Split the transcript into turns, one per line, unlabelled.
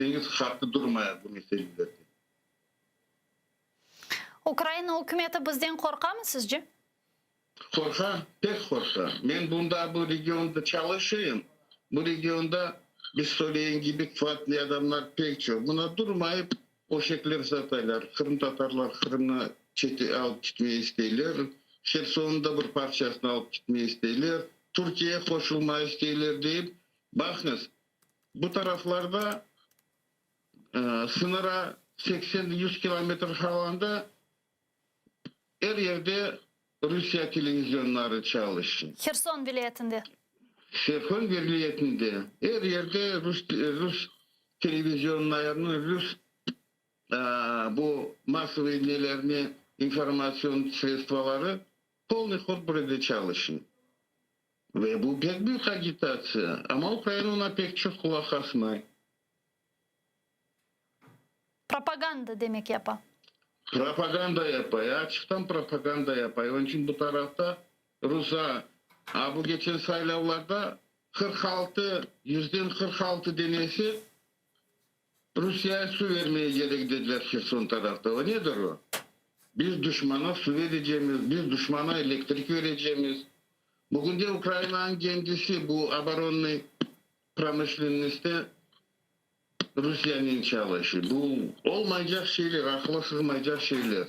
Deñiz hattı durmay bu meselelerde.
Ukraina ükümeti bizden qorqamı, sizce?
Qorqa, pek qorqa. Men bunda bu regionda çalışayım. Bu regionda biz söyleyen kibi kvatlı adamlar pek çoq. Mına durmayıp öşekler sataylar. Qırımtatarlar Qırımnı çete alıp ketmege isteyler. Hersonnı da bir parçasını alıp ketmege isteyler. Türkiyege qoşulmağa isteyler deyip. Baqıñız, Bu taraflarda sıñıra 80-100 kilometr qalğanda er yerde Rusiye televizionları çalışa.
Herson vilâyetinde.
Herson vilâyetinde er yerde rus rus televizionlarını, rus bu massovıy nelerni, informatsion sredstvoları polnıy hod burada çalışa. Ve bu pek büyük agitatsiya, amma Ukraina oña pek çoq qulaq asmay.
Propaganda demek yapa.
Propaganda yapay, açıqtan propaganda yapay. Onıñ içün bu tarafta rusa, a bu keçen saylavlarda 46, yüzden 46 denesi Rusiyaya suv vermege kerek dediler Herson tarafta. O nedir o? Biz duşmana suv verecemiz, biz duşmana elektrik verecemiz. Bugün de Ukrainanıñ kendisi bu oboronnıy promışlennostı Rusiyanen çalışa. Bu olmaycaq şeyler, aqıla sığmaycaq şeyler.